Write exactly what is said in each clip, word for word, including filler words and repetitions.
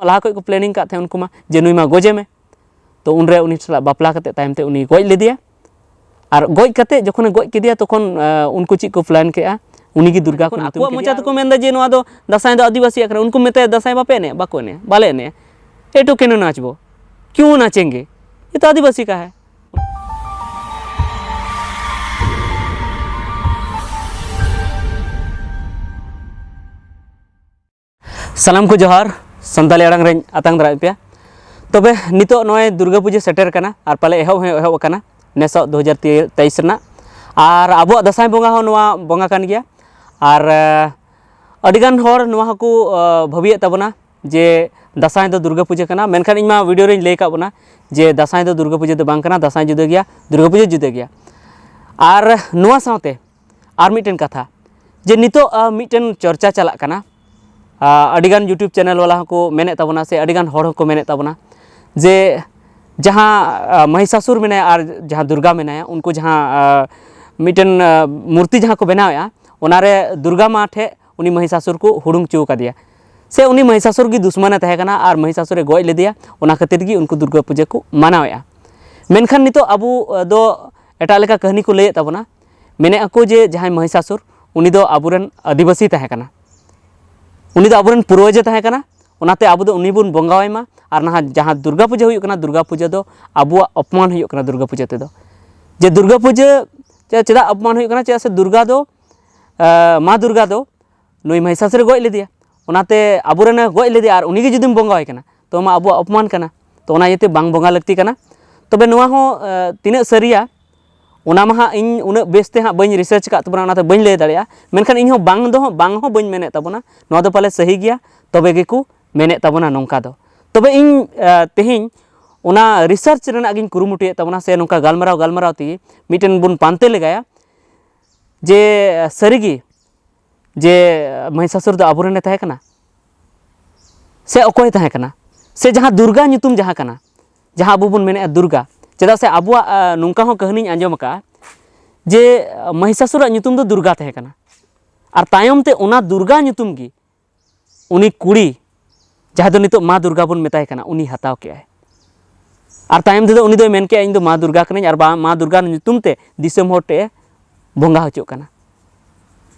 ᱞᱟᱦᱟ ᱠᱷᱚᱱ ᱠᱚ planning ᱠᱟᱜ ᱛᱟᱦᱮᱸᱫ ᱩᱱᱠᱩ ᱢᱟ, ᱡᱮ ᱱᱩᱭ ᱢᱟ ᱜᱚᱡᱮ ᱢᱮ᱾ ᱛᱚ ᱩᱱᱨᱮ ᱩᱱᱤ ᱥᱟᱞᱟᱜ ᱵᱟᱯᱞᱟ ᱠᱟᱛᱮ ᱛᱟᱭᱚᱢ ᱛᱮ ᱩᱱᱤ ᱜᱚᱡ ᱞᱮᱫᱮᱭᱟ᱾ ᱟᱨ ᱜᱚᱡ ᱠᱟᱛᱮ ᱡᱚᱠᱷᱚᱱᱮ ᱜᱚᱡ ᱠᱮᱫᱮᱭᱟ, ᱛᱚᱠᱷᱚᱱ ᱩᱱᱠᱩ ᱪᱮᱫ ᱠᱚ plan ᱠᱮᱜᱼᱟ, ᱩᱱᱤᱜᱮ ᱫᱩᱨᱜᱟ ᱠᱚ ᱧᱩᱛᱩᱢ ᱟᱠᱚᱣᱟᱜ ᱢᱚᱪᱟ ᱠᱮᱫᱮᱭᱟ᱾ ᱛᱮᱠᱚ ᱢᱮᱱᱫᱟ ᱡᱮ ᱱᱚᱣᱟ ᱫᱚ ᱫᱟᱸᱥᱟᱭ ᱫᱚ ᱟᱹᱫᱤᱵᱟᱹᱥᱤᱭᱟᱜ ᱠᱟᱱᱟ᱾ ᱩᱱᱠᱩ ᱢᱮᱛᱟᱭᱟ, "ᱫᱟᱸᱥᱟᱭ ᱵᱟᱯᱮ ᱮᱱᱮᱡ?" "ᱵᱟᱠᱚ ᱮᱱᱮᱡ, ᱵᱟᱞᱮ ᱮᱱᱮᱡ, ᱮᱴᱩ ᱠᱮᱱᱮ ᱱᱟᱪᱵᱚ, ᱠᱤᱭᱩ ᱱᱟᱪᱮᱝᱜᱮ, ᱤᱭᱮ ᱛᱚ ᱟᱹᱫᱤᱵᱟᱹᱥᱤ ᱠᱟ ᱦᱮ᱾" ᱥᱟᱱᱟᱢ ᱠᱚ ᱡᱚᱦᱟᱨ, ᱥᱟᱱᱛᱟᱲᱤ ᱟᱲᱟᱝ ᱨᱮᱧ ᱟᱛᱟᱝ ᱫᱟᱨᱟᱢᱮᱫ ᱯᱮᱭᱟ᱾ ᱛᱚᱵᱮ ᱱᱤᱛᱚᱜ ᱱᱚᱜᱼᱚᱭ ᱫᱩᱨᱜᱟᱹ ᱯᱩᱡᱟᱹ ᱥᱮᱴᱮᱨ ᱠᱟᱱᱟ, ᱟᱨ ᱯᱟᱞᱮ ᱮᱦᱚᱵ ᱦᱚᱸ ᱮᱦᱚᱵ ᱟᱠᱟᱱᱟ ᱱᱮᱥᱚᱜ ᱫᱩ ᱦᱟᱡᱟᱨ ᱛᱮᱭᱤᱥ ᱨᱮᱱᱟᱜ᱾ ᱟᱨ ᱟᱵᱚᱣᱟᱜ ᱫᱟᱸᱥᱟᱭ ᱵᱚᱸᱜᱟ ᱦᱚᱸ ᱱᱚᱣᱟ ᱵᱚᱸᱜᱟ ᱠᱟᱱ ᱜᱮᱭᱟ᱾ ᱟᱨ ᱟᱹᱰᱤᱜᱟᱱ ᱦᱚᱲ ᱱᱚᱣᱟ ᱦᱚᱸᱠᱚ ᱵᱷᱟᱹᱵᱤᱭᱮᱫ ᱛᱟᱵᱚᱱᱟ ᱡᱮ ᱫᱟᱸᱥᱟᱭ ᱫᱚ ᱫᱩᱨᱜᱟᱹ ᱯᱩᱡᱟᱹ ᱠᱟᱱᱟ, ᱢᱮᱱᱠᱷᱟᱱ ᱤᱧ ᱢᱟ video ᱨᱮᱧ ᱞᱟᱹᱭ ᱟᱠᱟᱫ ᱵᱚᱱᱟ ᱡᱮ ᱫᱟᱸᱥᱟᱭ ᱫᱚ ᱫᱩᱨᱜᱟᱹ ᱯᱩᱡᱟᱹ ᱫᱚ ᱵᱟᱝ ᱠᱟᱱᱟ, ᱫᱟᱸᱥᱟᱭ ᱡᱩᱫᱟᱹ ᱜᱮᱭᱟ, ᱫᱩᱨᱜᱟᱹ ᱯᱩᱡᱟᱹ ᱡᱩᱫᱟᱹ ᱜᱮᱭᱟ᱾ ᱟᱨ ᱱᱚᱣᱟ ᱥᱟᱶᱛᱮ ᱟᱨ ᱢᱤᱫᱴᱮᱱ ᱠᱟᱛᱷᱟ, ᱡᱮ ᱱᱤᱛᱚᱜ ᱢᱤᱫᱴᱮᱱ ᱪᱚᱨᱪᱟ ᱪᱟᱞᱟᱜ ᱠᱟᱱᱟ, ᱟᱹᱰᱤᱜᱟᱱ YouTube channel ᱵᱟᱞᱟ ᱦᱚᱸᱠᱚ ᱢᱮᱱᱮᱫ ᱛᱟᱵᱚᱱᱟ, ᱥᱮ ᱟᱹᱰᱤᱜᱟᱱ ᱦᱚᱲ ᱦᱚᱸᱠᱚ ᱢᱮᱱᱮᱫ ᱛᱟᱵᱚᱱᱟ ᱡᱮ ᱡᱟᱦᱟᱸ ᱢᱚᱦᱤᱥᱟᱥᱩᱨ ᱢᱮᱱᱟᱭᱟ ᱟᱨ ᱡᱟᱦᱟᱸ ᱫᱩᱨᱜᱟ ᱢᱮᱱᱟᱭᱟ, ᱩᱱᱠᱩ ᱡᱟᱦᱟᱸ ᱢᱤᱫᱴᱮᱱ ᱢᱩᱨᱛᱤ ᱡᱟᱦᱟᱸ ᱠᱚ ᱵᱮᱱᱟᱣᱮᱫᱼᱟ, ᱚᱱᱟᱨᱮ ᱫᱩᱨᱜᱟ ᱢᱟ ᱴᱷᱮᱡ ᱩᱱᱤ ᱢᱚᱦᱤᱥᱟᱥᱩᱨ ᱠᱚ ᱦᱩᱲᱩᱝ ᱦᱚᱪᱚ ᱟᱠᱟᱫᱮᱭᱟ, ᱥᱮ ᱩᱱᱤ ᱢᱚᱦᱤᱥᱟᱥᱩᱨ ᱜᱮ ᱫᱩᱥᱢᱟᱱᱮ ᱛᱟᱦᱮᱸ ᱠᱟᱱᱟ ᱟᱨ ᱢᱚᱦᱤᱥᱟᱥᱩᱨᱮ ᱜᱚᱡ ᱞᱮᱫᱮᱭᱟ, ᱚᱱᱟ ᱠᱷᱟᱹᱛᱤᱨ ᱜᱮ ᱩᱱᱠᱩ ᱫᱩᱨᱜᱟᱹ ᱯᱩᱡᱟᱹ ᱠᱚ ᱢᱟᱱᱟᱣᱮᱫᱼᱟ᱾ ᱢᱮᱱᱠᱷᱟᱱ ᱱᱤᱛᱚᱜ ᱟᱵᱚ ᱫᱚ ᱮᱴᱟᱜ ᱞᱮᱠᱟ ᱠᱟᱹᱦᱱᱤ ᱠᱚ ᱞᱟᱹᱭᱮᱫ ᱛᱟᱵᱚᱱᱟ, ᱢᱮᱱᱮᱫ ᱟᱠᱚ ᱡᱮ ᱡᱟᱦᱟᱸᱭ ᱢᱚᱦᱤᱥᱟᱥᱩᱨ, ᱩᱱᱤ ᱫᱚ ᱟᱵᱚᱨᱮᱱ ᱟᱹᱫᱤᱵᱟᱹᱥᱤ ᱛᱟᱦᱮᱸ ᱠᱟᱱᱟ, ᱩᱱᱤ ᱫᱚ ᱟᱵᱚᱨᱮᱱ ᱯᱩᱨᱵᱚᱡᱮ ᱛᱟᱦᱮᱸ ᱠᱟᱱᱟ, ᱚᱱᱟᱛᱮ ᱟᱵᱚ ᱫᱚ ᱩᱱᱤ ᱵᱚᱱ ᱵᱚᱸᱜᱟᱣᱟᱭ ᱢᱟ᱾ ᱟᱨ ᱱᱟᱦᱟᱜ ᱡᱟᱦᱟᱸ ᱫᱩᱨᱜᱟ ᱯᱩᱡᱟᱹ ᱦᱩᱭᱩᱜ ᱠᱟᱱᱟ, ᱫᱩᱨᱜᱟ ᱯᱩᱡᱟᱹ ᱫᱚ ᱟᱵᱚᱣᱟᱜ ᱚᱯᱚᱢᱟᱱ ᱦᱩᱭᱩᱜ ᱠᱟᱱᱟ ᱫᱩᱨᱜᱟ ᱯᱩᱡᱟᱹ ᱛᱮᱫᱚ᱾ ᱡᱮ ᱫᱩᱨᱜᱟ ᱯᱩᱡᱟᱹ ᱪᱮ-, ᱪᱮᱫᱟᱜ ᱚᱯᱚᱢᱟᱱ ᱦᱩᱭᱩᱜ ᱠᱟᱱᱟ? ᱪᱮᱫᱟᱜ ᱥᱮ ᱫᱩᱨᱜᱟ ᱫᱚ, ᱮ, ᱢᱟ ᱫᱩᱨᱜᱟ ᱫᱚ ᱱᱩᱭ ᱢᱚᱦᱤᱥᱟᱥᱩᱨᱮ ᱜᱚᱡ ᱞᱮᱫᱮᱭᱟ, ᱚᱱᱟᱛᱮ ᱟᱵᱚᱨᱮᱱᱮ ᱜᱚᱡ ᱞᱮᱫᱮᱭᱟ ᱟᱨ ᱩᱱᱤᱜᱮ ᱡᱩᱫᱤᱢ ᱵᱚᱸᱜᱟᱣᱟᱭ ᱠᱟᱱᱟ, ᱛᱚ ᱢᱟ ᱟᱵᱚᱣᱟᱜ ᱚᱯᱚᱢᱟᱱ ᱠᱟᱱᱟ᱾ ᱛᱚ ᱚᱱᱟ ᱤᱭᱟᱹᱛᱮ ᱵᱟᱝ ᱵᱚᱸᱜᱟ ᱞᱟᱹᱠᱛᱤ ᱠᱟᱱᱟ᱾ ᱛᱚᱵᱮ ᱱᱚᱣᱟ ᱦᱚᱸ, ᱮ, ᱛᱤᱱᱟᱹᱜ ᱥᱟᱹᱨᱤᱭᱟ, ᱚᱱᱟ ᱢᱟ ᱦᱟᱸᱜ ᱤᱧ ᱩᱱᱟᱹᱜ ᱵᱮᱥ ᱛᱮ ᱦᱟᱸᱜ ᱵᱟᱹᱧ research ᱟᱠᱟᱫ ᱛᱟᱵᱚᱱᱟ, ᱚᱱᱟᱛᱮ ᱵᱟᱹᱧ ᱞᱟᱹᱭ ᱫᱟᱲᱮᱭᱟᱜᱼᱟ᱾ ᱢᱮᱱᱠᱷᱟᱱ ᱤᱧ ᱦᱚᱸ ᱵᱟᱝ ᱫᱚ ᱦᱟᱸᱜ, ᱵᱟᱝ ᱦᱚᱸ ᱵᱟᱹᱧ ᱢᱮᱱᱮᱫ ᱛᱟᱵᱚᱱᱟ, ᱱᱚᱣᱟ ᱫᱚ ᱯᱟᱞᱮ ᱥᱟᱹᱦᱤ ᱜᱮᱭᱟ, ᱛᱚᱵᱮ ᱜᱮᱠᱚ ᱢᱮᱱᱮᱫ ᱛᱟᱵᱚᱱᱟ ᱱᱚᱝᱠᱟ ᱫᱚ᱾ ᱛᱚᱵᱮ ᱤᱧ, ᱮ, ᱛᱮᱦᱮᱧ ᱚᱱᱟ research ᱨᱮᱱᱟᱜ ᱜᱤᱧ ᱠᱩᱨᱩᱢᱩᱴᱩᱭᱮᱫ ᱛᱟᱵᱚᱱᱟ, ᱥᱮ ᱱᱚᱝᱠᱟ ᱜᱟᱞᱢᱟᱨᱟᱣ ᱜᱟᱞᱢᱟᱨᱟᱣ ᱛᱮᱜᱮ ᱢᱤᱫᱴᱮᱱ ᱵᱚᱱ ᱯᱟᱱᱛᱮ ᱞᱮᱜᱟᱭᱟ ᱡᱮ, ᱮ, ᱥᱟᱹᱨᱤᱜᱮ ᱡᱮ ᱢᱚᱦᱤᱥᱟᱥᱩᱨ ᱫᱚ ᱟᱵᱚᱨᱮᱱᱮ ᱛᱟᱦᱮᱸ ᱠᱟᱱᱟ, ᱥᱮ ᱚᱠᱚᱭᱮ ᱛᱟᱦᱮᱸ ᱠᱟᱱᱟ, ᱥᱮ ᱡᱟᱦᱟᱸ ᱫᱩᱨᱜᱟ ᱧᱩᱛᱩᱢ ᱡᱟᱦᱟᱸ ᱠᱟᱱᱟ, ᱡᱟᱦᱟᱸ ᱟᱵᱚ ᱵᱚᱱ ᱢᱮᱱᱮᱫᱼᱟ ᱫᱩᱨᱜᱟ, ᱪᱮᱫᱟᱜ ᱥᱮ ᱟᱵᱚᱣᱟᱜ, ᱮ, ᱱᱚᱝᱠᱟ ᱦᱚᱸ ᱠᱟᱹᱦᱱᱤᱧ ᱟᱸᱡᱚᱢ ᱟᱠᱟᱫᱼᱟ ᱡᱮ, ᱮ, ᱢᱚᱦᱤᱥᱟᱥᱩᱨᱟᱜ ᱧᱩᱛᱩᱢ ᱫᱚ ᱫᱩᱨᱜᱟ ᱛᱟᱦᱮᱸ ᱠᱟᱱᱟ, ᱟᱨ ᱛᱟᱭᱚᱢ ᱛᱮ ᱚᱱᱟ ᱫᱩᱨᱜᱟ ᱧᱩᱛᱩᱢ ᱜᱮ ᱩᱱᱤ ᱠᱩᱲᱤ, ᱡᱟᱦᱟᱸᱭ ᱫᱚ ᱱᱤᱛᱚᱜ ᱢᱟ ᱫᱩᱨᱜᱟ ᱵᱚᱱ ᱢᱮᱛᱟᱭ ᱠᱟᱱᱟ, ᱩᱱᱤ ᱦᱟᱛᱟᱣ ᱠᱮᱜᱼᱟᱭ᱾ ᱟᱨ ᱛᱟᱭᱚᱢ ᱛᱮᱫᱚ ᱩᱱᱤ ᱫᱚᱭ ᱢᱮᱱ ᱠᱮᱜᱼᱟ, "ᱤᱧ ᱫᱚ ᱢᱟ ᱫᱩᱨᱜᱟ ᱠᱟᱹᱱᱟᱹᱧ", ᱟᱨ ᱵᱟ-, ᱢᱟ ᱫᱩᱨᱜᱟ ᱧᱩᱛᱩᱢ ᱛᱮ ᱫᱤᱥᱚᱢ ᱦᱚᱲ ᱴᱷᱮᱱ ᱮ ᱵᱚᱸᱜᱟ ᱦᱚᱪᱚᱜ ᱠᱟᱱᱟ᱾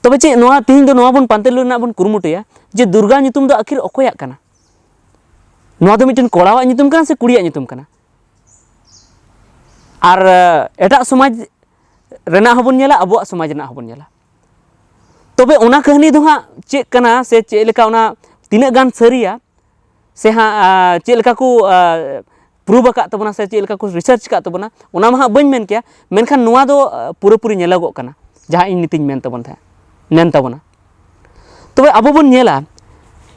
ᱛᱚᱵᱮ ᱪᱮᱫ ᱱᱚᱣᱟ, ᱛᱤᱦᱤᱧ ᱫᱚ ᱱᱚᱣᱟ ᱵᱚᱱ ᱯᱟᱱᱛᱮ ᱨᱮᱱᱟᱜ ᱵᱚᱱ ᱠᱩᱨᱩᱢᱩᱴᱩᱭᱟ ᱡᱮ ᱫᱩᱨᱜᱟ ᱧᱩᱛᱩᱢ ᱫᱚ ᱟᱹᱠᱷᱤᱨ ᱚᱠᱚᱭᱟᱜ ᱠᱟᱱᱟ? ᱱᱚᱣᱟ ᱫᱚ ᱢᱤᱫᱴᱮᱱ ᱠᱚᱲᱟᱣᱟᱜ ᱧᱩᱛᱩᱢ ᱠᱟᱱᱟ ᱥᱮ ᱠᱩᱲᱤᱭᱟᱜ ᱧᱩᱛᱩᱢ ᱠᱟᱱᱟ? ᱟᱨ, ᱮ, ᱮᱴᱟᱜ ᱥᱚᱢᱟᱡᱽ ᱨᱮᱱᱟᱜ ᱦᱚᱸᱵᱚᱱ ᱧᱮᱞᱟ, ᱟᱵᱚᱣᱟᱜ ᱥᱚᱢᱟᱡᱽ ᱨᱮᱱᱟᱜ ᱦᱚᱸᱵᱚᱱ ᱧᱮᱞᱟ᱾ ᱛᱚᱵᱮ ᱚᱱᱟ ᱠᱟᱹᱦᱱᱤ ᱫᱚ ᱦᱟᱸᱜ ᱪᱮᱫ ᱠᱟᱱᱟ ᱥᱮ ᱪᱮᱫ ᱞᱮᱠᱟ, ᱚᱱᱟ ᱛᱤᱱᱟᱹᱜ ᱜᱟᱱ ᱥᱟᱹᱨᱤᱭᱟ ᱥᱮ ᱦᱟᱸᱜ, ᱟ, ᱪᱮᱫ ᱞᱮᱠᱟ ᱠᱚ, ᱟ, prove ᱟᱠᱟᱫ ᱛᱟᱵᱚᱱᱟ ᱥᱮ ᱪᱮᱫ ᱞᱮᱠᱟ ᱠᱚ research ᱟᱠᱟᱫ ᱛᱟᱵᱚᱱᱟ, ᱚᱱᱟ ᱢᱟ ᱦᱟᱸᱜ ᱵᱟᱹᱧ ᱢᱮᱱ ᱠᱮᱭᱟ, ᱢᱮᱱᱠᱷᱟᱱ ᱱᱚᱣᱟ ᱫᱚ, ᱟ, ᱯᱩᱨᱟᱹᱯᱩᱨᱤ ᱧᱮᱞᱚᱜᱚᱜ ᱠᱟᱱᱟ, ᱡᱟᱦᱟᱸ ᱤᱧ ᱱᱤᱛᱤᱧ ᱢᱮᱱ ᱛᱟᱵᱚᱱ ᱛᱟᱦᱮᱸᱫ, ᱢᱮᱱ ᱛᱟᱵᱚᱱᱟ᱾ ᱛᱚᱵᱮ ᱟᱵᱚ ᱵᱚᱱ ᱧᱮᱞᱟ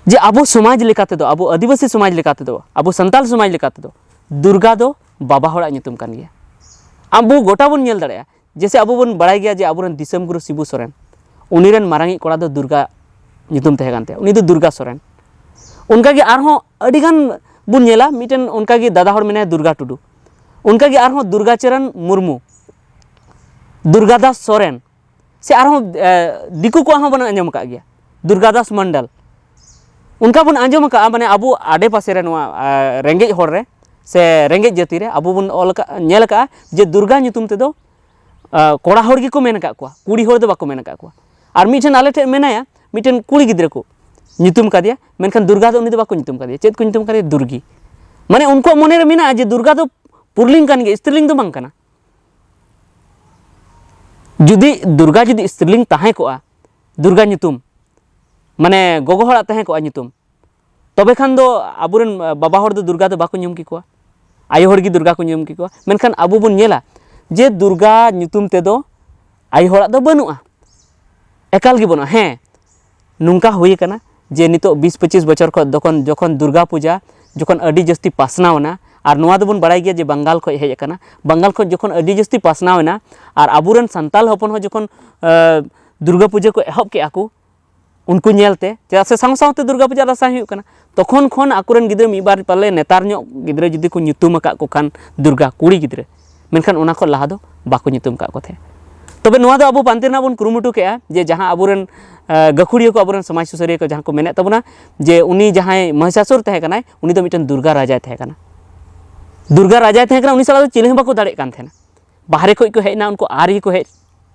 ᱡᱮ ᱟᱵᱚ ᱥᱚᱢᱟᱡᱽ ᱞᱮᱠᱟ ᱛᱮᱫᱚ, ᱟᱵᱚ ᱟᱹᱫᱤᱵᱟᱹᱥᱤ ᱥᱚᱢᱟᱡᱽ ᱞᱮᱠᱟ ᱛᱮᱫᱚ, ᱟᱵᱚ ᱥᱟᱱᱛᱟᱞ ᱥᱚᱢᱟᱡᱽ ᱞᱮᱠᱟ ᱛᱮᱫᱚ ᱫᱩᱨᱜᱟ ᱫᱚ ᱵᱟᱵᱟ ᱦᱚᱲᱟᱜ ᱧᱩᱛᱩᱢ ᱠᱟᱱ ᱜᱮᱭᱟ᱾ ᱟᱵᱚ ᱜᱚᱴᱟ ᱵᱚᱱ ᱧᱮᱞ ᱫᱟᱲᱮᱭᱟᱜᱼᱟ, ᱡᱮᱭᱥᱮ ᱟᱵᱚ ᱵᱚᱱ ᱵᱟᱲᱟᱭ ᱜᱮᱭᱟ ᱡᱮ ᱟᱵᱚᱨᱮᱱ ᱫᱤᱥᱚᱢ ᱜᱩᱨᱩ ᱥᱤᱵᱩ ᱥᱚᱨᱮᱱ, ᱩᱱᱤ ᱨᱮᱱ ᱢᱟᱨᱟᱝᱤᱡ ᱠᱚᱲᱟ ᱫᱚ ᱫᱩᱨᱜᱟ ᱧᱩᱛᱩᱢ ᱛᱟᱦᱮᱸ ᱠᱟᱱ ᱛᱟᱭᱟ, ᱩᱱᱤ ᱫᱚ ᱫᱩᱨᱜᱟ ᱥᱚᱨᱮᱱ᱾ ᱚᱱᱠᱟᱜᱮ ᱟᱨᱦᱚᱸ ᱟᱹᱰᱤᱜᱟᱱ ᱵᱚᱱ ᱧᱮᱞᱟ, ᱢᱤᱫᱴᱮᱱ ᱚᱱᱠᱟᱜᱮ ᱫᱟᱫᱟ ᱦᱚᱲ ᱢᱮᱱᱟᱭᱟ ᱫᱩᱨᱜᱟ ᱴᱩᱰᱩ, ᱚᱱᱠᱟᱜᱮ ᱟᱨᱦᱚᱸ ᱫᱩᱨᱜᱟ ᱪᱚᱨᱚᱱ ᱢᱩᱨᱢᱩ, ᱫᱩᱨᱜᱟ ᱫᱟᱥ ᱥᱚᱨᱮᱱ, ᱥᱮ ᱟᱨᱦᱚᱸ, ᱮ, ᱫᱤᱠᱩ ᱠᱚᱣᱟᱜ ᱦᱚᱸ ᱵᱚᱱ ᱟᱸᱡᱚᱢ ᱟᱠᱟᱫ ᱜᱮᱭᱟ, ᱫᱩᱨᱜᱟ ᱫᱟᱥ ᱢᱚᱱᱰᱚᱞ᱾ ᱚᱱᱠᱟ ᱵᱚᱱ ᱟᱸᱡᱚᱢ ᱟᱠᱟᱫᱼᱟ, ᱢᱟᱱᱮ ᱟᱵᱚ ᱟᱰᱮ ᱯᱟᱥᱮ ᱨᱮ ᱱᱚᱣᱟ, ᱮ, ᱨᱮᱸᱜᱮᱡ ᱦᱚᱲ ᱨᱮ ᱥᱮ ᱨᱮᱸᱜᱮᱡ ᱡᱟᱹᱛᱤ ᱨᱮ ᱟᱵᱚ ᱵᱚᱱ ᱚᱞ ᱟᱠᱟᱫ, ᱧᱮᱞ ᱟᱠᱟᱫᱼᱟ ᱡᱮ ᱫᱩᱨᱜᱟ ᱧᱩᱛᱩᱢ ᱛᱮᱫᱚ, ᱮ, ᱠᱚᱲᱟ ᱦᱚᱲ ᱜᱮᱠᱚ ᱢᱮᱱ ᱟᱠᱟᱫ ᱠᱚᱣᱟ, ᱠᱩᱲᱤ ᱦᱚᱲ ᱫᱚ ᱵᱟᱠᱚ ᱢᱮᱱ ᱟᱠᱟᱫ ᱠᱚᱣᱟ᱾ ᱟᱨ ᱢᱤᱫᱴᱮᱱ ᱟᱞᱮ ᱴᱷᱮᱱ ᱢᱮᱱᱟᱭᱟ, ᱢᱤᱫᱴᱮᱱ ᱠᱩᱲᱤ ᱜᱤᱫᱽᱨᱟᱹ ᱠᱚ ᱧᱩᱛᱩᱢ ᱠᱟᱫᱮᱭᱟ, ᱢᱮᱱᱠᱷᱟᱱ ᱫᱩᱨᱜᱟ ᱫᱚ ᱩᱱᱤ ᱫᱚ ᱵᱟᱠᱚ ᱧᱩᱛᱩᱢ ᱠᱟᱫᱮᱭᱟ᱾ ᱪᱮᱫ ᱠᱚ ᱧᱩᱛᱩᱢ ᱠᱟᱫᱮᱭᱟ? ᱫᱩᱨᱜᱤ᱾ ᱢᱟᱱᱮ ᱩᱱᱠᱩᱣᱟᱜ ᱢᱚᱱᱮ ᱨᱮ ᱢᱮᱱᱟᱜᱼᱟ ᱡᱮ ᱫᱩᱨᱜᱟ ᱫᱚ ᱯᱩᱨᱞᱤᱝ ᱠᱟᱱ ᱜᱮᱭᱟ, ᱥᱛᱨᱤᱞᱤᱝ ᱫᱚ ᱵᱟᱝ ᱠᱟᱱᱟ᱾ ᱡᱩᱫᱤ ᱫᱩᱨᱜᱟ ᱡᱩᱫᱤ ᱥᱛᱨᱤᱞᱤᱝ ᱛᱟᱦᱮᱸ ᱠᱚᱜᱼᱟ, ᱫᱩᱨᱜᱟ ᱧᱩᱛᱩᱢ, ᱢᱟᱱᱮ ᱜᱚᱜᱚ ᱦᱚᱲᱟᱜ ᱛᱟᱦᱮᱸ ᱠᱚᱜᱼᱟ ᱧᱩᱛᱩᱢ, ᱛᱚᱵᱮ ᱠᱷᱟᱱ ᱫᱚ ᱟᱵᱚᱨᱮᱱ ᱵᱟᱵᱟ ᱦᱚᱲ ᱫᱚ ᱫᱩᱨᱜᱟ ᱫᱚ ᱵᱟᱠᱚ ᱧᱩᱢ ᱠᱮᱠᱚᱣᱟ, ᱟᱭᱳ ᱦᱚᱲ ᱜᱮ ᱫᱩᱨᱜᱟ ᱠᱚ ᱧᱩᱢ ᱠᱮᱠᱚᱣᱟ᱾ ᱢᱮᱱᱠᱷᱟᱱ ᱟᱵᱚ ᱵᱚᱱ ᱧᱮᱞᱟ ᱡᱮ ᱫᱩᱨᱜᱟ ᱧᱩᱛᱩᱢ ᱛᱮᱫᱚ ᱟᱭᱳ ᱦᱚᱲᱟᱜ ᱫᱚ ᱵᱟᱹᱱᱩᱜᱼᱟ, ᱮᱠᱟᱞ ᱜᱮ ᱵᱟᱹᱱᱩᱜᱼᱟ᱾ ᱦᱮᱸ, ᱱᱚᱝᱠᱟ ᱦᱩᱭ ᱟᱠᱟᱱᱟ ᱡᱮ ᱱᱤᱛᱚᱜ ᱵᱤᱥ ᱯᱚᱸᱪᱤᱥ ᱵᱚᱪᱷᱚᱨ ᱠᱷᱚᱱ ᱡᱚᱠᱷᱚᱱ, ᱡᱚᱠᱷᱚᱱ ᱫᱩᱨᱜᱟ ᱯᱩᱡᱟ ᱡᱚᱠᱷᱚᱱ ᱟᱹᱰᱤ ᱡᱟᱹᱥᱛᱤ ᱯᱟᱥᱱᱟᱣ ᱮᱱᱟ, ᱟᱨ ᱱᱚᱣᱟ ᱫᱚᱵᱚᱱ ᱵᱟᱲᱟᱭ ᱜᱮᱭᱟ ᱡᱮ ᱵᱟᱝᱜᱟᱞ ᱠᱷᱚᱱ ᱦᱮᱡ ᱟᱠᱟᱱᱟ, ᱵᱟᱝᱜᱟᱞ ᱠᱷᱚᱱ ᱡᱚᱠᱷᱚᱱ ᱟᱹᱰᱤ ᱡᱟᱹᱥᱛᱤ ᱯᱟᱥᱱᱟᱣ ᱮᱱᱟ, ᱟᱨ ᱟᱵᱚᱨᱮᱱ ᱥᱟᱱᱛᱟᱞ ᱦᱚᱯᱚᱱ ᱦᱚᱸ ᱡᱚᱠᱷᱚᱱ, ᱮ, ᱫᱩᱨᱜᱟ ᱯᱩᱡᱟᱹ ᱠᱚ ᱮᱦᱚᱵ ᱠᱮᱜᱼᱟ ᱠᱚ, ᱩᱱᱠᱩ ᱧᱮᱞᱛᱮ, ᱪᱮᱫᱟᱜ ᱥᱮ ᱥᱟᱶ ᱥᱟᱶᱛᱮ ᱫᱩᱨᱜᱟ ᱯᱩᱡᱟ ᱫᱟᱸᱥᱟᱭ ᱦᱩᱭᱩᱜ ᱠᱟᱱᱟ, ᱛᱚᱠᱷᱚᱱ ᱠᱷᱚᱱ ᱟᱠᱚᱨᱮᱱ ᱜᱤᱫᱽᱨᱟᱹ ᱢᱤᱫ ᱵᱟᱨ ᱯᱟᱞᱮ ᱱᱮᱛᱟᱨ ᱧᱚᱜ ᱜᱤᱫᱽᱨᱟᱹ ᱡᱩᱫᱤ ᱠᱚ ᱧᱩᱛᱩᱢ ᱟᱠᱟᱫ ᱠᱚ ᱠᱷᱟᱱ ᱫᱩᱨᱜᱟ, ᱠᱩᱲᱤ ᱜᱤᱫᱽᱨᱟᱹ, ᱢᱮᱱᱠᱷᱟᱱ ᱚᱱᱟ ᱠᱷᱚᱱ ᱞᱟᱦᱟ ᱫᱚ ᱵᱟᱠᱚ ᱧᱩᱛᱩᱢ ᱟᱠᱟᱫ ᱠᱚ ᱛᱟᱦᱮᱸᱫ᱾ ᱛᱚᱵᱮ ᱱᱚᱣᱟ ᱫᱚ ᱟᱵᱚ ᱯᱟᱱᱛᱮ ᱨᱮᱱᱟᱜ ᱵᱚᱱ ᱠᱩᱨᱩᱢᱩᱴᱩ ᱠᱮᱜᱼᱟ ᱡᱮ ᱡᱟᱦᱟᱸ ᱟᱵᱚᱨᱮᱱ, ᱟᱸ, ᱜᱟᱹᱠᱷᱩᱲᱤᱭᱟᱹ ᱠᱚ, ᱟᱵᱚᱨᱮᱱ ᱥᱚᱢᱟᱡᱽ ᱥᱩᱥᱟᱹᱨᱤᱭᱟᱹ ᱠᱚ ᱡᱟᱦᱟᱸ ᱠᱚ ᱢᱮᱱᱮᱫ ᱛᱟᱵᱚᱱᱟ ᱡᱮ ᱩᱱᱤ ᱡᱟᱦᱟᱸᱭ ᱢᱚᱦᱤᱥᱟᱥᱩᱨ ᱛᱟᱦᱮᱸ ᱠᱟᱱᱟᱭ, ᱩᱱᱤ ᱫᱚ ᱢᱤᱫᱴᱮᱱ ᱫᱩᱨᱜᱟ ᱨᱟᱡᱟᱭ ᱛᱟᱦᱮᱸ ᱠᱟᱱᱟ᱾ ᱫᱩᱨᱜᱟ ᱨᱟᱡᱟᱭ ᱛᱟᱦᱮᱸ ᱠᱟᱱᱟ, ᱩᱱᱤ ᱥᱟᱞᱟᱜ ᱫᱚ ᱪᱤᱞᱤ ᱦᱚᱸ ᱵᱟᱠᱚ ᱫᱟᱲᱮᱭᱟᱜ ᱠᱟᱱ ᱛᱟᱦᱮᱱᱟ᱾ ᱵᱟᱦᱨᱮ ᱠᱷᱚᱱ ᱠᱚ ᱦᱮᱡ ᱮᱱᱟ, ᱩᱱᱠᱩ ᱟᱨ ᱜᱮᱠᱚ ᱦᱮᱡ,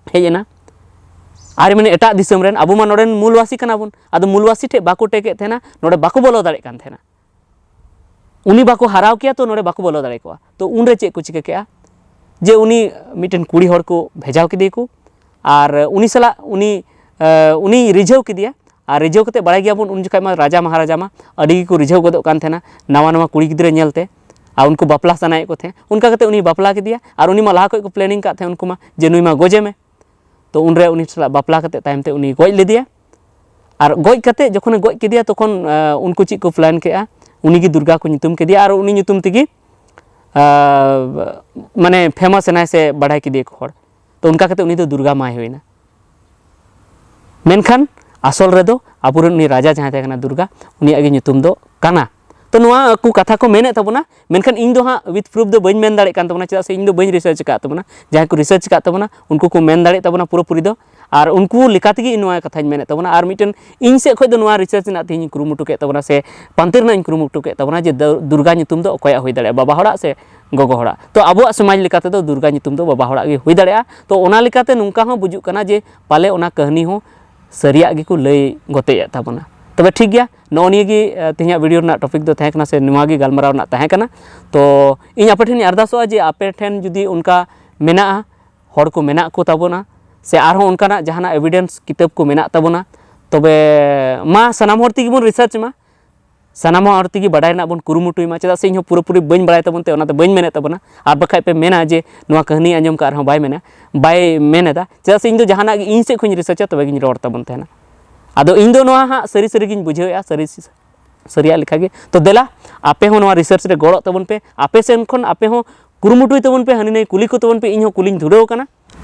ᱦᱮᱡ ᱮᱱᱟ᱾ ᱟᱨ ᱢᱟᱱᱮ ᱮᱴᱟᱜ ᱫᱤᱥᱚᱢ ᱨᱮᱱ, ᱟᱵᱚ ᱢᱟ ᱱᱚᱰᱮᱱ ᱢᱩᱞᱵᱟᱥᱤ ᱠᱟᱱᱟ ᱵᱚᱱ, ᱟᱫᱚ ᱢᱩᱞᱵᱟᱥᱤ ᱴᱷᱮᱡ ᱵᱟᱠᱚ ᱴᱮᱠᱮᱫ ᱛᱟᱦᱮᱱᱟ, ᱱᱚᱰᱮ ᱵᱟᱠᱚ ᱵᱚᱞᱚ ᱫᱟᱲᱮᱭᱟᱜ ᱠᱟᱱ ᱛᱟᱦᱮᱱᱟ᱾ ᱩᱱᱤ ᱵᱟᱠᱚ ᱦᱟᱨᱟᱣ ᱠᱮᱭᱟ, ᱛᱚ ᱱᱚᱰᱮ ᱵᱟᱠᱚ ᱵᱚᱞᱚ ᱫᱟᱲᱮ ᱠᱚᱜᱼᱟ᱾ ᱛᱚ ᱩᱱᱨᱮ ᱪᱮᱫ ᱠᱚ ᱪᱤᱠᱟᱹ ᱠᱮᱜᱼᱟ? ᱡᱮ ᱩᱱᱤ ᱢᱤᱫᱴᱮᱱ ᱠᱩᱲᱤ ᱦᱚᱲ ᱠᱚ ᱵᱷᱮᱡᱟᱣ ᱠᱮᱫᱮᱭᱟᱠᱚ, ᱟᱨ ᱩᱱᱤ ᱥᱟᱞᱟᱜ ᱩᱱᱤ, ᱮ, ᱩᱱᱤ ᱨᱤᱡᱷᱟᱹᱣ ᱠᱮᱫᱮᱭᱟ᱾ ᱟᱨ ᱨᱤᱡᱷᱟᱹᱣ ᱠᱟᱛᱮ, ᱵᱟᱲᱟᱭ ᱜᱮᱭᱟᱵᱚᱱ ᱩᱱ ᱡᱚᱠᱷᱟᱡ ᱢᱟ ᱨᱟᱡᱟ ᱢᱟᱦᱟᱨᱟᱡᱟ ᱢᱟ ᱟᱹᱰᱤ ᱜᱮᱠᱚ ᱨᱤᱡᱷᱟᱹᱣ ᱜᱚᱫᱚᱜ ᱠᱟᱱ ᱛᱟᱦᱮᱱᱟ ᱱᱟᱣᱟ ᱱᱟᱣᱟ ᱠᱩᱲᱤ ᱜᱤᱫᱽᱨᱟᱹ ᱧᱮᱞᱛᱮ, ᱟᱨ ᱩᱱᱠᱩ ᱵᱟᱯᱞᱟ ᱥᱟᱱᱟᱭᱮᱫ ᱠᱚ ᱛᱟᱦᱮᱸᱫ᱾ ᱚᱱᱠᱟ ᱠᱟᱛᱮ ᱩᱱᱤ ᱵᱟᱯᱞᱟ ᱠᱮᱫᱮᱭᱟ, ᱟᱨ ᱩᱱᱤ ᱢᱟ ᱞᱟᱦᱟ ᱠᱷᱚᱡ ᱠᱚ planning ᱠᱟᱫ ᱛᱟᱦᱮᱸᱫ ᱩᱱᱠᱩ ᱢᱟ ᱡᱮ ᱱᱩᱭ ᱢᱟ ᱜᱚᱡᱮ ᱢᱮ᱾ ᱛᱚ ᱩᱱᱨᱮ ᱩᱱᱤ ᱥᱟᱞᱟᱜ ᱵᱟᱯᱞᱟ ᱠᱟᱛᱮ ᱛᱟᱭᱚᱢ ᱛᱮ ᱩᱱᱤ ᱜᱚᱡ ᱞᱮᱫᱮᱭᱟ᱾ ᱟᱨ ᱜᱚᱡ ᱠᱟᱛᱮ ᱡᱚᱠᱷᱚᱱᱮ ᱜᱚᱡ ᱠᱮᱫᱮᱭᱟ, ᱛᱚᱠᱷᱚᱱ, ᱟᱸ, ᱩᱱᱠᱩ ᱪᱮᱫ ᱠᱚ plan ᱠᱮᱜᱼᱟ, ᱩᱱᱤ ᱜᱮ ᱫᱩᱨᱜᱟ ᱠᱚ ᱧᱩᱛᱩᱢ ᱠᱮᱫᱮᱭᱟ, ᱟᱨ ᱩᱱᱤ ᱧᱩᱛᱩᱢ ᱛᱮᱜᱮ, ᱟᱸ, ᱢᱟᱱᱮ famous ᱮᱱᱟᱭ ᱥᱮ ᱵᱟᱲᱟᱭ ᱠᱮᱫᱮᱭᱟ ᱠᱚ ᱦᱚᱲ᱾ ᱛᱚ ᱚᱱᱠᱟ ᱠᱟᱛᱮ ᱩᱱᱤ ᱫᱚ ᱫᱩᱨᱜᱟ ᱢᱟᱭ ᱦᱩᱭᱱᱟ᱾ ᱢᱮᱱᱠᱷᱟᱱ ᱟᱥᱚᱞ ᱨᱮᱫᱚ ᱟᱵᱚᱨᱮᱱ ᱩᱱᱤ ᱨᱟᱡᱟ ᱡᱟᱦᱟᱸᱭ ᱛᱟᱦᱮᱸ ᱠᱟᱱᱟ ᱫᱩᱨᱜᱟ, ᱩᱱᱤᱭᱟᱜ ᱜᱮ ᱧᱩᱛᱩᱢ ᱫᱚ ᱠᱟᱱᱟ᱾ ᱛᱚ ᱱᱚᱣᱟ ᱠᱚ ᱠᱟᱛᱷᱟ ᱠᱚ ᱢᱮᱱᱮᱫ ᱛᱟᱵᱚᱱᱟ, ᱢᱮᱱᱠᱷᱟᱱ ᱤᱧ ᱫᱚ ᱦᱟᱸᱜ with proof ᱫᱚ ᱵᱟᱹᱧ ᱢᱮᱱ ᱫᱟᱲᱮᱭᱟᱜ ᱠᱟᱱ ᱛᱟᱵᱚᱱᱟ, ᱪᱮᱫᱟᱜ ᱥᱮ ᱤᱧ ᱫᱚ ᱵᱟᱹᱧ research ᱟᱠᱟᱫ ᱛᱟᱵᱚᱱᱟ᱾ ᱡᱟᱦᱟᱸᱭ ᱠᱚ research ᱟᱠᱟᱫ ᱛᱟᱵᱚᱱᱟ ᱩᱱᱠᱩ ᱠᱚ ᱢᱮᱱ ᱫᱟᱲᱮᱭᱟᱜ ᱛᱟᱵᱚᱱᱟ ᱯᱩᱨᱟᱹᱯᱩᱨᱤ ᱫᱚ, ᱟᱨ ᱩᱱᱠᱩ ᱞᱮᱠᱟ ᱛᱮᱜᱮ ᱤᱧ ᱱᱚᱣᱟ ᱠᱟᱛᱷᱟᱧ ᱢᱮᱱᱮᱫ ᱛᱟᱵᱚᱱᱟ᱾ ᱟᱨ ᱢᱤᱫᱴᱮᱱ ᱤᱧ ᱥᱮᱫ ᱠᱷᱚᱱ ᱫᱚ ᱱᱚᱣᱟ research ᱨᱮᱱᱟᱜ ᱛᱮᱦᱮᱧ ᱤᱧ ᱠᱩᱨᱩᱢᱩᱴᱩ ᱠᱮᱫ ᱛᱟᱵᱚᱱᱟ ᱥᱮ ᱯᱟᱱᱛᱮ ᱨᱮᱱᱟᱜ ᱤᱧ ᱠᱩᱨᱩᱢᱩᱴᱩ ᱠᱮᱫ ᱛᱟᱵᱚᱱᱟ ᱡᱮ ᱫᱩ-, ᱫᱩᱨᱜᱟ ᱧᱩᱛᱩᱢ ᱫᱚ ᱚᱠᱚᱭᱟᱜ ᱦᱩᱭ ᱫᱟᱲᱮᱭᱟᱜᱼᱟ, ᱵᱟᱵᱟ ᱦᱚᱲᱟᱜ ᱥᱮ ᱜᱚᱜᱚ ᱦᱚᱲᱟᱜ? ᱛᱚ ᱟᱵᱚᱣᱟᱜ ᱥᱚᱢᱟᱡᱽ ᱞᱮᱠᱟ ᱛᱮᱫᱚ ᱫᱩᱨᱜᱟ ᱧᱩᱛᱩᱢ ᱫᱚ ᱵᱟᱵᱟ ᱦᱚᱲᱟᱜ ᱜᱮ ᱦᱩᱭ ᱫᱟᱲᱮᱭᱟᱜᱼᱟ᱾ ᱛᱚ ᱚᱱᱟ ᱞᱮᱠᱟᱛᱮ ᱱᱚᱝᱠᱟ ᱦᱚᱸ ᱵᱩᱡᱩᱜ ᱠᱟᱱᱟ ᱡᱮ ᱯᱟᱞᱮ ᱚᱱᱟ ᱠᱟᱹᱦᱱᱤ ᱦᱚᱸ ᱥᱟᱹᱨᱤᱭᱟᱜ ᱜᱮᱠᱚ ᱞᱟᱹᱭ ᱜᱚᱛᱮᱡ ᱮᱫ ᱛᱟᱵᱚᱱᱟ᱾ ᱛᱚᱵᱮ ᱴᱷᱤᱠ ᱜᱮᱭᱟ, ᱱᱚᱜᱼᱚ ᱱᱤᱭᱟᱹ ᱜᱮ, ᱮ, ᱛᱮᱦᱮᱧᱟᱜ video ᱨᱮᱱᱟᱜ topic ᱫᱚ ᱛᱟᱦᱮᱸ ᱠᱟᱱᱟ ᱥᱮ ᱱᱚᱣᱟ ᱜᱮ ᱜᱟᱞᱢᱟᱨᱟᱣ ᱨᱮᱱᱟᱜ ᱛᱟᱦᱮᱸ ᱠᱟᱱᱟ᱾ ᱛᱚ ᱤᱧ ᱟᱯᱮ ᱴᱷᱮᱱᱤᱧ ᱟᱨᱫᱟᱥᱚᱜᱼᱟ ᱡᱮ ᱟᱯᱮ ᱴᱷᱮᱱ ᱡᱩᱫᱤ ᱚᱱᱠᱟ ᱢᱮᱱᱟᱜᱼᱟ, ᱦᱚᱲ ᱠᱚ ᱢᱮᱱᱟᱜ ᱠᱚ ᱛᱟᱵᱚᱱᱟ, ᱥᱮ ᱟᱨᱦᱚᱸ ᱚᱱᱠᱟᱱᱟᱜ ᱡᱟᱦᱟᱱᱟᱜ evidence ᱠᱤᱛᱟᱹᱵ ᱠᱚ ᱢᱮᱱᱟᱜ ᱛᱟᱵᱚᱱᱟ, ᱛᱚᱵᱮ ᱢᱟ ᱥᱟᱱᱟᱢ ᱦᱚᱲ ᱛᱮᱜᱮ ᱵᱚᱱ research ᱢᱟ, ᱥᱟᱱᱟᱢ ᱦᱚᱲ ᱛᱮᱜᱮ ᱵᱟᱰᱟᱭ ᱨᱮᱱᱟᱜ ᱵᱚᱱ ᱠᱩᱨᱩᱢᱩᱴᱩᱭ ᱢᱟ᱾ ᱪᱮᱫᱟᱜ ᱥᱮ ᱤᱧ ᱦᱚᱸ ᱯᱩᱨᱟᱹᱯᱩᱨᱤ ᱵᱟᱹᱧ ᱵᱟᱲᱟᱭ ᱛᱟᱵᱚᱱ ᱛᱮ ᱚᱱᱟᱛᱮ ᱵᱟᱹᱧ ᱢᱮᱱᱮᱫ ᱛᱟᱵᱚᱱᱟ᱾ ᱟᱨ ᱵᱟᱠᱷᱟᱡ ᱯᱮ ᱢᱮᱱᱟ ᱡᱮ ᱱᱚᱣᱟ ᱠᱟᱹᱦᱱᱤ ᱟᱸᱡᱚᱢ ᱠᱟᱜ ᱨᱮᱦᱚᱸ ᱵᱟᱭ ᱢᱮᱱᱟ, ᱵᱟᱭ ᱢᱮᱱ ᱮᱫᱟ᱾ ᱪᱮᱫᱟᱜ ᱥᱮ ᱤᱧ ᱫᱚ ᱡᱟᱦᱟᱱᱟᱜ ᱜᱮ ᱤᱧ ᱥᱮᱫ ᱠᱷᱚᱱᱤᱧ researchᱟ, ᱛᱚᱵᱮ ᱜᱤᱧ ᱨᱚᱲ ᱛᱟᱵᱚᱱ ᱛᱟᱦᱮᱱᱟ᱾ ᱟᱫᱚ ᱤᱧ ᱫᱚ ᱱᱚᱣᱟ ᱦᱟᱸᱜ ᱥᱟᱹᱨᱤ ᱥᱟᱹᱨᱤ ᱜᱤᱧ ᱵᱩᱡᱷᱟᱹᱣᱮᱫᱼᱟ, ᱥᱟᱹᱨᱤ ᱥᱟᱹᱨᱤᱭᱟᱜ ᱞᱮᱠᱟ ᱜᱮ᱾ ᱛᱚ ᱫᱮᱞᱟ, ᱟᱯᱮ ᱦᱚᱸ ᱱᱚᱣᱟ research ᱨᱮ ᱜᱚᱲᱚᱜ ᱛᱟᱵᱚᱱ ᱯᱮ, ᱟᱯᱮ ᱥᱮᱱ ᱠᱷᱚᱱ ᱟᱯᱮ ᱦᱚᱸ ᱠᱩᱨᱩᱢᱩᱴᱩᱭ ᱛᱟᱵᱚᱱ ᱯᱮ, ᱦᱟᱹᱱᱤ ᱱᱟᱹᱭ ᱠᱩᱞᱤ ᱠᱚ ᱛᱟᱵᱚᱱ ᱯᱮ, ᱤᱧ ᱦᱚᱸ ᱠᱩᱞᱤᱧ ᱫᱷᱩᱨᱟᱹᱣ ᱟᱠᱟᱱᱟ᱾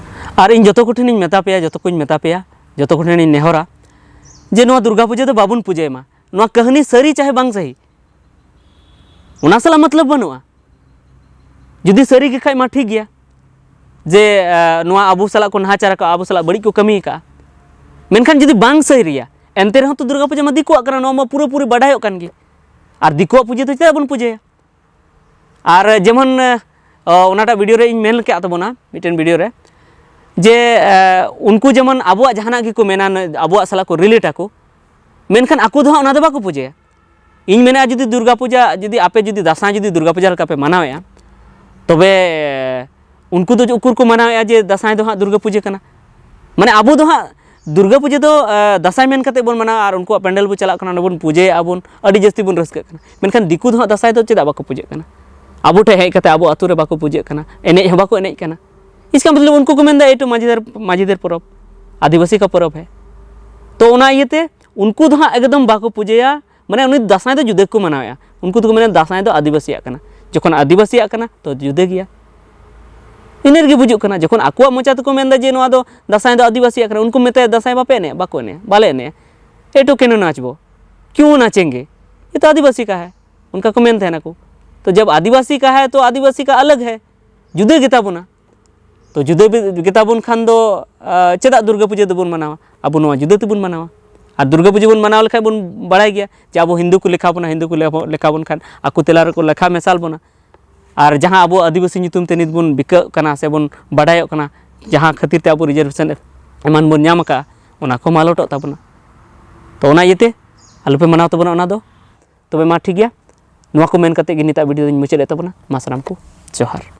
ᱟᱨ ᱤᱧ ᱡᱚᱛᱚ ᱠᱚᱴᱷᱮᱱᱤᱧ ᱢᱮᱛᱟ ᱯᱮᱭᱟ, ᱡᱚᱛᱚ ᱠᱚᱧ ᱢᱮᱛᱟ ᱯᱮᱭᱟ, ᱡᱚᱛᱚ ᱠᱚᱴᱷᱮᱱᱤᱧ ᱱᱮᱦᱚᱨᱟ ᱡᱮ ᱱᱚᱣᱟ ᱫᱩᱨᱜᱟ ᱯᱩᱡᱟᱹ ᱫᱚ ᱵᱟᱵᱚᱱ ᱯᱩᱡᱟᱹᱭ ᱢᱟ᱾ ᱱᱚᱣᱟ ᱠᱟᱹᱦᱱᱤ ᱥᱟᱹᱨᱤ ᱪᱟᱦᱮ ᱵᱟᱝ ᱥᱟᱹᱦᱤ, ᱚᱱᱟ ᱥᱟᱞᱟᱜ ᱢᱚᱛᱞᱚᱵ ᱵᱟᱹᱱᱩᱜᱼᱟ᱾ ᱡᱩᱫᱤ ᱥᱟᱹᱨᱤ ᱜᱮ ᱠᱷᱟᱡ ᱢᱟ ᱴᱷᱤᱠ ᱜᱮᱭᱟ, ᱡᱮ ᱱᱚᱣᱟ ᱟᱵᱚ ᱥᱟᱞᱟᱜ ᱠᱚ ᱱᱟᱦᱟᱪᱟᱨ ᱟᱠᱟᱫᱼᱟ, ᱟᱵᱚ ᱥᱟᱞᱟᱜ ᱵᱟᱹᱲᱤᱡ ᱠᱚ ᱠᱟᱹᱢᱤ ᱟᱠᱟᱫᱼᱟ᱾ ᱢᱮᱱᱠᱷᱟᱱ ᱡᱩᱫᱤ ᱵᱟᱝ ᱥᱟᱹᱨᱤᱭᱟ, ᱮᱱᱛᱮ ᱨᱮᱦᱚᱸ ᱛᱚ ᱫᱩᱨᱜᱟ ᱯᱩᱡᱟᱹ ᱢᱟ ᱫᱤᱠᱩᱣᱟᱜ ᱠᱟᱱᱟ, ᱱᱚᱣᱟ ᱢᱟ ᱯᱩᱨᱟᱹᱯᱩᱨᱤ ᱵᱟᱰᱟᱭᱚᱜ ᱠᱟᱱ ᱜᱮ᱾ ᱟᱨ ᱫᱤᱠᱩᱣᱟᱜ ᱯᱩᱡᱟᱹ ᱫᱚ ᱪᱮᱫᱟᱜ ᱵᱚᱱ ᱯᱩᱡᱟᱹᱭᱟ? ᱟᱨ ᱡᱮᱢᱚᱱ ᱚᱱᱟᱴᱟᱜ ᱵᱷᱤᱰᱤᱭᱳ ᱨᱮ ᱤᱧ ᱢᱮᱱ ᱠᱮᱫ ᱛᱟᱵᱚᱱᱟ, ᱢᱤᱫᱴᱮᱱ ᱵᱷᱤᱰᱤᱭᱳ ᱨᱮ, ᱡᱮ ᱩᱱᱠᱩ ᱡᱮᱢᱚᱱ ᱟᱵᱚᱣᱟᱜ ᱡᱟᱦᱟᱱᱟᱜ ᱜᱮᱠᱚ ᱢᱮᱱᱟ, ᱟᱵᱚᱣᱟᱜ ᱥᱟᱞᱟᱜ ᱠᱚ ᱨᱤᱞᱮᱴ ᱟᱠᱚ, ᱢᱮᱱᱠᱷᱟᱱ ᱟᱠᱚ ᱫᱚ ᱦᱟᱸᱜ ᱚᱱᱟ ᱫᱚ ᱵᱟᱠᱚ ᱯᱩᱡᱟᱹᱭᱟ᱾ ᱤᱧ ᱢᱮᱱᱟ, ᱡᱩᱫᱤ ᱫᱩᱨᱜᱟ ᱯᱩᱡᱟᱹ, ᱡᱩᱫᱤ ᱟᱯᱮ ᱡᱩᱫᱤ ᱫᱟᱸᱥᱟᱭ ᱡᱩᱫᱤ ᱫᱩᱨᱜᱟ ᱯᱩᱡᱟᱹ ᱞᱮᱠᱟ ᱯᱮ ᱢᱟᱱᱟᱣᱮᱫᱼᱟ, ᱛᱚᱵᱮ ᱩᱱᱠᱩ ᱫᱚ ᱩᱠᱩᱨ ᱠᱚ ᱢᱟᱱᱟᱣᱮᱫᱼᱟ ᱡᱮ ᱫᱟᱸᱥᱟᱭ ᱫᱚ ᱦᱟᱸᱜ ᱫᱩᱨᱜᱟᱹ ᱯᱩᱡᱟᱹ ᱠᱟᱱᱟ? ᱢᱟᱱᱮ ᱟᱵᱚ ᱫᱚ ᱦᱟᱸᱜ ᱫᱩᱨᱜᱟᱹ ᱯᱩᱡᱟᱹ ᱫᱚ ᱫᱟᱸᱥᱟᱭ ᱢᱮᱱ ᱠᱟᱛᱮ ᱵᱚᱱ ᱢᱟᱱᱟᱣᱟ ᱟᱨ ᱩᱱᱠᱩᱣᱟᱜ ᱯᱮᱱᱰᱮᱞ ᱵᱚᱱ ᱪᱟᱞᱟᱜ ᱠᱟᱱᱟ, ᱚᱸᱰᱮ ᱵᱚᱱ ᱯᱩᱡᱟᱹᱭᱮᱫᱼᱟ ᱵᱚᱱ, ᱟᱹᱰᱤ ᱡᱟᱹᱥᱛᱤ ᱵᱚᱱ ᱨᱟᱹᱥᱠᱟᱹᱜ ᱠᱟᱱᱟ᱾ ᱢᱮᱱᱠᱷᱟᱱ ᱫᱤᱠᱩ ᱫᱚ ᱦᱟᱸᱜ ᱫᱟᱸᱥᱟᱭ ᱫᱚ ᱪᱮᱫᱟᱜ ᱵᱟᱠᱚ ᱯᱩᱡᱟᱹᱜ ᱠᱟᱱᱟ? ᱟᱵᱚ ᱴᱷᱮᱱ ᱦᱮᱡ ᱠᱟᱛᱮ ᱟᱵᱚ ᱟᱹᱛᱩ ᱨᱮ ᱵᱟᱠᱚ ᱯᱩᱡᱟᱹᱜ ᱠᱟᱱᱟ, ᱮᱱᱮᱡ ᱦᱚᱸ ᱵᱟᱠᱚ ᱮᱱᱮᱡ ᱠᱟᱱᱟ᱾ ᱤᱥᱠᱟ ᱢᱚᱛᱞᱚᱵ ᱩᱱᱠᱩ ᱠᱚ ᱢᱮᱱᱫᱟ, "ᱮᱭ ᱛᱚ ᱢᱟᱹᱡᱷᱤ ᱫᱮᱨ, ᱢᱟᱹᱡᱷᱤ ᱫᱮᱨ ᱯᱚᱨᱚᱵᱽ, ᱟᱹᱫᱤᱵᱟᱹᱥᱤ ᱠᱟ ᱯᱚᱨᱚᱵᱽ ᱦᱮ᱾" ᱛᱚ ᱚᱱᱟ ᱤᱭᱟᱹᱛᱮ ᱩᱱᱠᱩ ᱫᱚ ᱦᱟᱸᱜ ᱮᱠᱫᱚᱢ ᱵᱟᱠᱚ ᱯᱩᱡᱟᱹᱭᱟ᱾ ᱢᱟᱱᱮ ᱩᱱᱤ ᱫᱟᱸᱥᱟᱭ ᱫᱚ ᱡᱩᱫᱟᱹ ᱜᱮᱠᱚ ᱢᱟᱱᱟᱣᱮᱫᱼᱟ᱾ ᱩᱱᱠᱩ ᱫᱚᱠᱚ ᱢᱮᱱᱟ ᱫᱟᱸᱥᱟᱭ ᱫᱚ ᱟᱹᱫᱤᱵᱟᱹᱥᱤᱭᱟᱜ ᱠᱟᱱᱟ᱾ ᱡᱚᱠᱷᱚᱱ ᱟᱹᱫᱤᱵᱟᱹᱥᱤᱭᱟᱜ ᱠᱟᱱᱟ ᱛᱚ ᱡᱩᱫᱟᱹ ᱜᱮᱭᱟ᱾ ᱤᱱᱟᱹ ᱨᱮᱜᱮ ᱵᱩᱡᱩᱜ ᱠᱟᱱᱟ, ᱡᱚᱠᱷᱚᱱ ᱟᱠᱚᱣᱟᱜ ᱢᱚᱪᱟ ᱛᱮᱠᱚ ᱢᱮᱱᱫᱟ ᱡᱮ ᱱᱚᱣᱟ ᱫᱚ ᱫᱟᱸᱥᱟᱭ ᱫᱚ ᱟᱹᱫᱤᱵᱟᱹᱥᱤᱭᱟᱜ ᱠᱟᱱᱟ, ᱩᱱᱠᱩ ᱢᱮᱛᱟᱭᱟ, "ᱫᱟᱸᱥᱟᱭ ᱵᱟᱯᱮ ᱮᱱᱮᱡᱼᱟ?" "ᱵᱟᱠᱚ ᱮᱱᱮᱡᱼᱟ, ᱵᱟᱞᱮ ᱮᱱᱮᱡᱼᱟ᱾ ᱮᱴᱩ ᱠᱮᱱ ᱱᱟᱪᱵᱚ, ᱠᱤᱭᱩ ᱱᱟᱪᱮᱝᱜᱮ, ᱤᱭᱮ ᱛᱚ ᱟᱹᱫᱤᱵᱟᱹᱥᱤ ᱠᱟ ᱦᱮ᱾" ᱚᱱᱠᱟ ᱠᱚ ᱢᱮᱱ ᱛᱟᱦᱮᱱᱟᱠᱚ᱾ ᱛᱚ ᱡᱟᱵ ᱟᱹᱫᱤᱵᱟᱹᱥᱤ ᱠᱟ ᱦᱮ ᱛᱚ ᱟᱹᱫᱤᱵᱟᱹᱥᱤ ᱠᱟ ᱟᱞᱟᱜᱽ ᱦᱮ, ᱡᱩᱫᱟᱹ ᱜᱮᱛᱟ ᱵᱚᱱᱟ᱾ ᱛᱚ ᱡᱩᱫᱟᱹ ᱵᱤ-, ᱜᱮᱛᱟ ᱵᱚᱱ ᱠᱷᱟᱱ ᱫᱚ, ᱟ, ᱪᱮᱫᱟᱜ ᱫᱩᱨᱜᱟᱹ ᱯᱩᱡᱟᱹ ᱫᱚᱵᱚᱱ ᱢᱟᱱᱟᱣᱟ? ᱟᱵᱚ ᱱᱚᱣᱟ ᱡᱩᱫᱟᱹ ᱛᱮᱵᱚᱱ ᱢᱟᱱᱟᱣᱟ᱾ ᱟᱨ ᱫᱩᱨᱜᱟᱹ ᱯᱩᱡᱟᱹ ᱵᱚᱱ ᱢᱟᱱᱟᱣ ᱞᱮᱠᱷᱟᱱ ᱵᱚᱱ ᱵᱟᱲᱟᱭ ᱜᱮᱭᱟ ᱡᱮ ᱟᱵᱚ ᱦᱤᱱᱫᱩ ᱠᱚ ᱞᱮᱠᱷᱟ ᱵᱚᱱᱟ, ᱦᱤᱱᱫᱩ ᱠᱚ ᱞᱮᱠᱷᱟ ᱵᱚᱱ ᱠᱷᱟᱱ ᱟᱠᱚ ᱛᱟᱞᱟ ᱨᱮᱠᱚ ᱞᱮᱠᱷᱟ ᱢᱮᱥᱟᱞ ᱵᱚᱱᱟ᱾ ᱟᱨ ᱡᱟᱦᱟᱸ ᱟᱵᱚ ᱟᱹᱫᱤᱵᱟᱹᱥᱤ ᱧᱩᱛᱩᱢ ᱛᱮ ᱱᱤᱛ ᱵᱚᱱ ᱵᱤᱠᱟᱹᱜ ᱠᱟᱱᱟ ᱥᱮ ᱵᱚᱱ ᱵᱟᱰᱟᱭᱚᱜ ᱠᱟᱱᱟ, ᱡᱟᱦᱟᱸ ᱠᱷᱟᱹᱛᱤᱨ ᱛᱮ ᱟᱵᱚ ᱨᱤᱡᱟᱨᱵᱷᱮᱥᱚᱱ ᱮᱢᱟᱱ ᱵᱚᱱ ᱧᱟᱢ ᱟᱠᱟᱫᱼᱟ, ᱚᱱᱟ ᱠᱚ ᱢᱟᱞᱚᱴᱚᱜ ᱛᱟᱵᱚᱱᱟ᱾ ᱛᱚ ᱚᱱᱟ ᱤᱭᱟᱹᱛᱮ ᱟᱞᱚᱯᱮ ᱢᱟᱱᱟᱣ ᱛᱟᱵᱚᱱᱟ ᱚᱱᱟ ᱫᱚ᱾ ᱛᱚᱵᱮ ᱢᱟ ᱴᱷᱤᱠ ᱜᱮᱭᱟ, ᱱᱚᱣᱟ ᱠᱚ ᱢᱮᱱ ᱠᱟᱛᱮ ᱜᱮ ᱱᱤᱛᱟᱜ ᱵᱷᱤᱰᱤᱭᱳ ᱫᱚᱧ ᱢᱩᱪᱟᱹᱫ ᱮᱫ ᱛᱟᱵᱚᱱᱟ᱾ ᱢᱟ ᱥᱟᱱᱟᱢ ᱠᱚ ᱡᱚᱦᱟᱨ᱾